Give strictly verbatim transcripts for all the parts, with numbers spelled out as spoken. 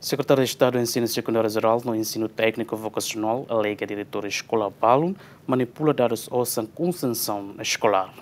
Sekretáriu Estadu Ensinu Sekundáriu Jerál no Ensinu Tékniku Vokasionál alega diretór eskola balun manipula dadus osan konsensaun eskolár.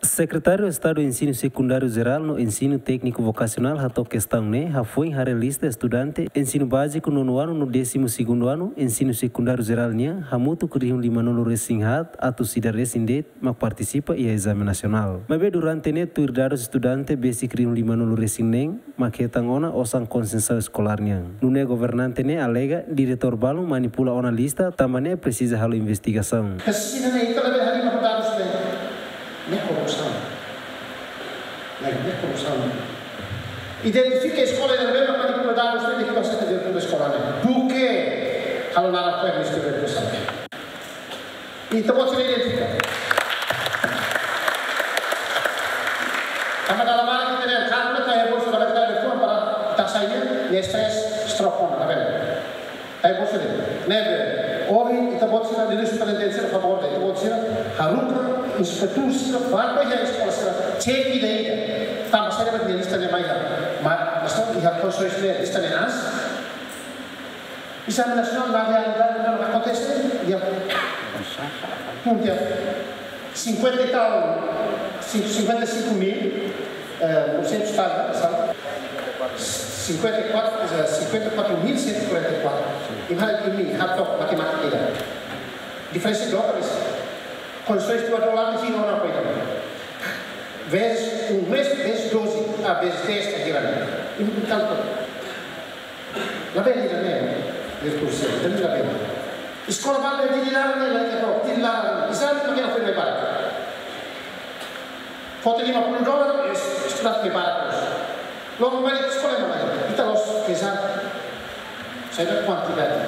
Sekretáriu Estadu Ensinu Sekundáriu Jerál no Ensinu Tékniku Vokasionál hato'o kestaun ne'e hafoin haree lista estudante ensinu báziku nonu anu no désimu segundu anu ensinu sekundáriu jerál nian hamutuk rihun limanulu resin haat atus ida resin de'it mak partisipa iha ezame nasionál. Maibé durante ne'e tuir dadus estudante besik rihun limanulu resin neen mak hetan ona osan konsensaun eskolár nian. Nune'e governante ne'e alega diretór balun manipula ona lista, tanba ne'e presiza halo investigasaun. Kasus ida-ne'e ita labele halimar dadus ne'e. Ne'e korrupsaun. Ne'e, ne'e korrupsaun. Identifika eskola ida ne'ebé mak manipula dadus ne'e, dehan ke ita diretór eskola ne'e. Duké halo naran fo'er Ministériu Edukasaun. Ita-boot sira identifika. Tanba dala barak ita-nia kadernu ne'e iha bolsu, labele ita lori fora para ita hasai nia, nia stress, stroke ona, labele. Iha bolsu de'it. Ne'ebé, ohin ita-boot sira, liuliu superintendente sira, favór de'it, ita-boot sira haruka inspetór sira, bá ba iha eskola sira, cek ida-ida. Tanba sira bá iha lista ne'e mai iha. Ma, mas iha kondisoens ne'e, lista ne'e aas. Ezame nasionál na realidade não acontece, ya. Mundial. Cinquenta e tal, cin-, cinquenta e cinco mil, eh, novecentos tal, sabe? Cinquenta e quatro, eh, cinquenta e quatro mil cento e quarenta e quatro. Imagina, imi, hato'o matemátika ida. Diferensa de dólares. Kondisoens de dólar, de vinte e um para vezes um mês, vezes doze, a vezes dez, tá girando. E tanto. Labele ida-ne'e, diretór sira, ida-ne'e labele. Eskola balun ne'e, tili laran ne'e, la'ós ke to, tili laran ne'e. Ezame mak ne'e foin mai barak. Foti lima puluh dolar, es-, estudante mai barak terus. Logo mai eskola ema mai. Ita la'ós ezame. Saida kuantidade.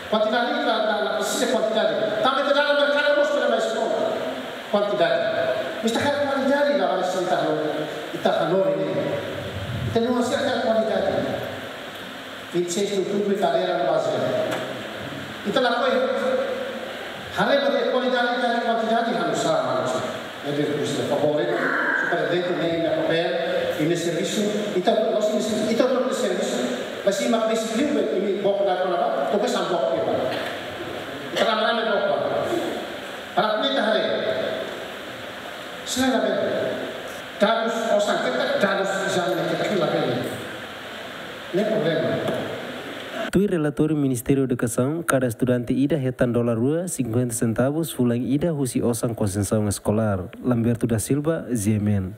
Kuantidade ita la, la, la presiza kuantidade. Tanba ita dala merkadu mós para mai eskola. Kuantidade. Mas ita hakarak kualidade, la barak ita hanorin, ita hanorin ne'e. Ita nuansa hakarak kualidade. Vinte e seis de outubro, cadeira no baseio. Ita lakohi haree ba kualidade, ita kuantidade, halo sala, halo sala. Ne'e diretór sira, favór, superintendente, ne'e, ne'e papél, ne'e servisu, ita, la'ós ne'e servisu, ita hotu servisu, mas se mak besik liu, imi book na kona ba, to'o ke sambok ke ba. Ita rame-rame book ba. Para aplika haree. Sira labele. Dadus osan ketak, dadus ezame ketak, labele. Ne'e problema. Tuir relatóriu Ministériu Edukasaun, kada estudante ida hetan dolar rua, cinquenta centavos, fulan ida husi osan konsensaun eskolár. Lamberto da Silva, G M N.